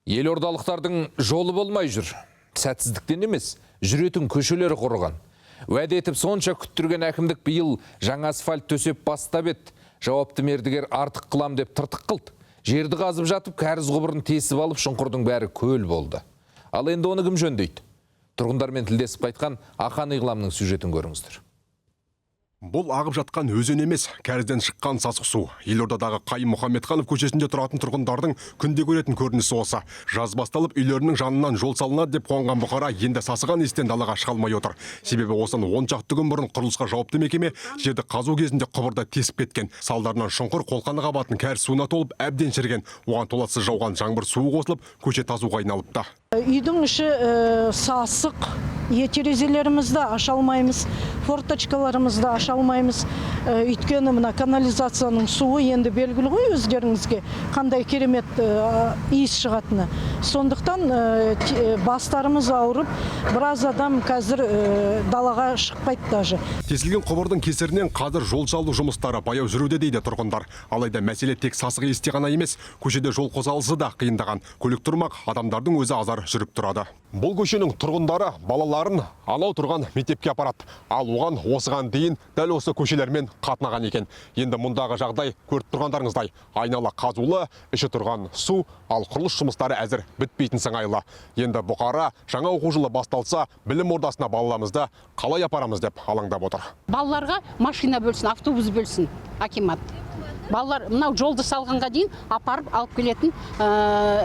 Елордалықтардың жолы болмай жүр. Сәтсіздіктен емес, жүретін көшелері құрыған. Уәде етіп сонша күттірген әкімдік биыл жаңа асфальт төсеп бастап еді. Жауапты мердігер артық қылам деп тыртық қылды. Жерді қазып жатып, кәріз құбырын тесіп алып, шұңқырдың бәрі көл болды. Ал енді оны кім жөндейді? Тұрғындармен тілдесіп қайтқан Ақан Иғламның сюжетін көріңіздер. Бұл ағып жатқан өзен емес, кәрізден шыққан сасық су. Елордадағы Қайым Мұхаммедханов көшесінде тұратын тұрғындардың күнде көретін көрінісі осы. Жаз басталып, үйлерінің жанынан жол салынады деп қуанған бұқара енді сасыған иістен далаға шыға алмай отыр. Себебі осыдан 10 шақты күн бұрын құрылысқа жауапты мекеме жерді қазу кезінде құбырды тесіп кеткен. Салдарынан шұңқыр қолқаны қабатын кәріз суына толып, әбден шіріген. Оған толассыз жауған жаңбыр суы қосылып, көше тасуға айналыпты. Үйдің іші сасық, терезелерімізді аша алмаймыз, форточкаларымызды аша алмаймыз. Өйткені мына канализацияның суы енді белгілі ғой өздеріңізге, қандай керемет иіс шығатыны. Сондықтан бастарымыз ауырып, біраз адам қазір далаға шықпайды даже. Тесілген құбырдың кесірінен қазір жол салу жұмыстары баяу жүруде, дейді тұрғындар. Алайда мәселе тек сасық иісте ғана емес, көшеде жол қозғалысы да қиындаған. Көлік тұрмақ, адамдардың өзі азар жүріп тұрады. Бұл көшенің тұрғындары балаларын анау тұрған мектепке апарады. Ал оған осыған дейін дәл осы көшелермен қатынаған екен. Енді мұндағы жағдай көріп тұрғандарыңыздай. Айнала қазулы, іші тұрған су, ал құрылыс жұмыстары әзір бітпейтін сыңайлы. Енді бұқара жаңа оқу жылы басталса, білім ордасына балаларымызды қалай апарамыз деп алаңдап отыр. Балаларға машина бөлсін, автобус бөлсін акимат. Балалар мынау жолды салғанға дейін апарып алып келетін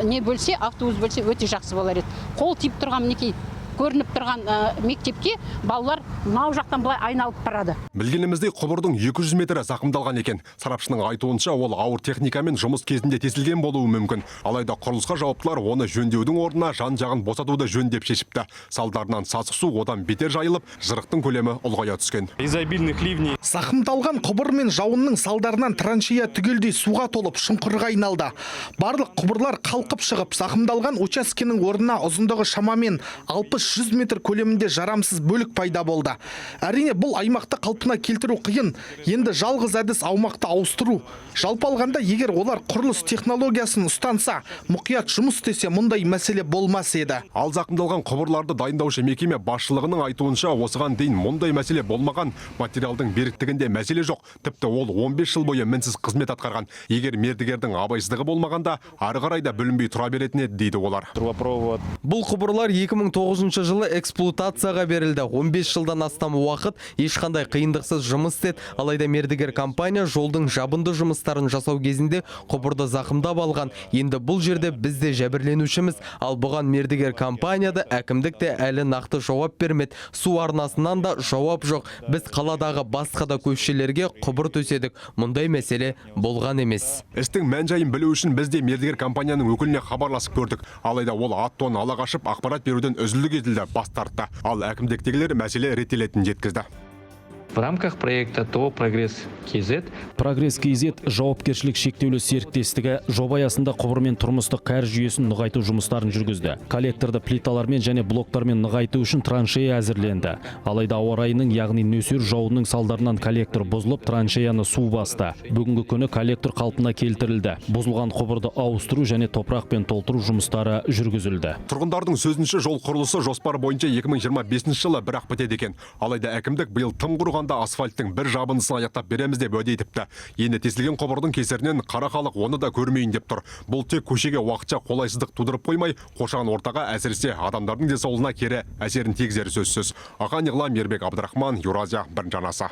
не бөлсе, автобус бөлсе, өте жақсы болар еді. Қол тиіп тұрған, мінекей, көрініп тұрған мектепке балалар мынау жақтан былай айналып барады. Білгеніміздей, құбырдың 200 метрі зақымдалған екен. Сарапшының айтуынша, ол ауыр техникамен жұмыс кезінде тесілген болуы мүмкін. Алайда құрылысқа жауаптылар оны жөндеудің орнына жан жағын босатуды жөн деп шешіпті. Салдарынан сасық су одан бетер жайылып, жырықтың көлемі ұлғая түскен. Из-за обильных ливней Зақымдалған құбыр мен жауынның салдарынан траншея түгелдей суға толып, шұңқырға айналды. Барлық құбырлар қалқып шығып, зақымдалған учаскенің орнына ұзындығы шамамен 60-100 метр көлемінде жарамсыз бөлік пайда болды. Әрине, бұл аймақты қалпына келтіру қиын. Енді жалғыз әдіс — аумақты ауыстыру. Жалпы алғанда, егер олар құрылыс технологиясын ұстанса, мұқият жұмыс істесе, мұндай мәселе болмас еді. Ал зақымдалған құбырларды дайындаушы мекеме басшылығының айтуынша, осыған дейін мұндай мәселе болмаған. Материалдың беріктігінде мәселе жоқ. Тіпті ол 15 жыл бойы мінсіз қызмет атқарған. Егер мердігердің абайсыздығы болмағанда, ары қарай да бүлінбей тұра беретін еді, дейді олар. Трубопровод. Бұл құбырлар 2009 жылы эксплуатацияға берілді. 15 жылдан астам уақыт ешқандай қиындықсыз жұмыс істеді. Алайда мердігер компания жолдың жабынды жұмыстарын жасау кезінде құбырды зақымдап алған. Енді бұл жерде біз де жәбірленушіміз. Ал бұған мердігер компания да, әкімдік те әлі нақты жауап бермеді. Су арнасынан да жауап жоқ. Біз қаладағы басқа да көшелерге құбыр төседік. Мұндай мәселе болған емес. Істің мән жайын білу үшін біз де мердігер компанияның өкіліне хабарласып көрдік. Алайда ол ат тонын ала қашып, ақпарат беруден үзілді кесілді бас тартты. Ал әкімдіктегілер мәселе реттелетінін жеткізді. В рамках проекта ТОО «Прогресс КЗ» «Прогресс КЗ» жауапкершілік шектеулі серіктестігі жоба аясында құбыр мен тұрмыстық кәріз жүйесін нығайту жұмыстарын жүргізді. Коллекторды плиталармен және блоктармен нығайту үшін траншея әзірленді. Алайда ауа райының, яғни нөсер жауынның салдарынан коллектор бұзылып, траншеяны су басты. Бүгінгі күні коллектор қалпына келтірілді. Бұзылған құбырды ауыстыру және топырақпен толтыру жұмыстары жүргізілді. Тұрғындардың сөзінше, жол құрылысы жоспар бойынша 2025 жылы бірақ бітеді екен. Алайда әкімдік биыл тым құрығанда асфальттың бір жабындысын аяқтап береміз деп уәде етіпті. Енді тесілген құбырдың кесірінен қара халық оны да көрмейін деп тұр. Бұл тек көшеге уақытша қолайсыздық тудырып қоймай, қоршаған ортаға, әсіресе адамдардың денсаулығына кері әсерін тигізері сөзсіз. Ақан Иғлам, Ербек Абдрахман, Еуразия бірінші арнасы.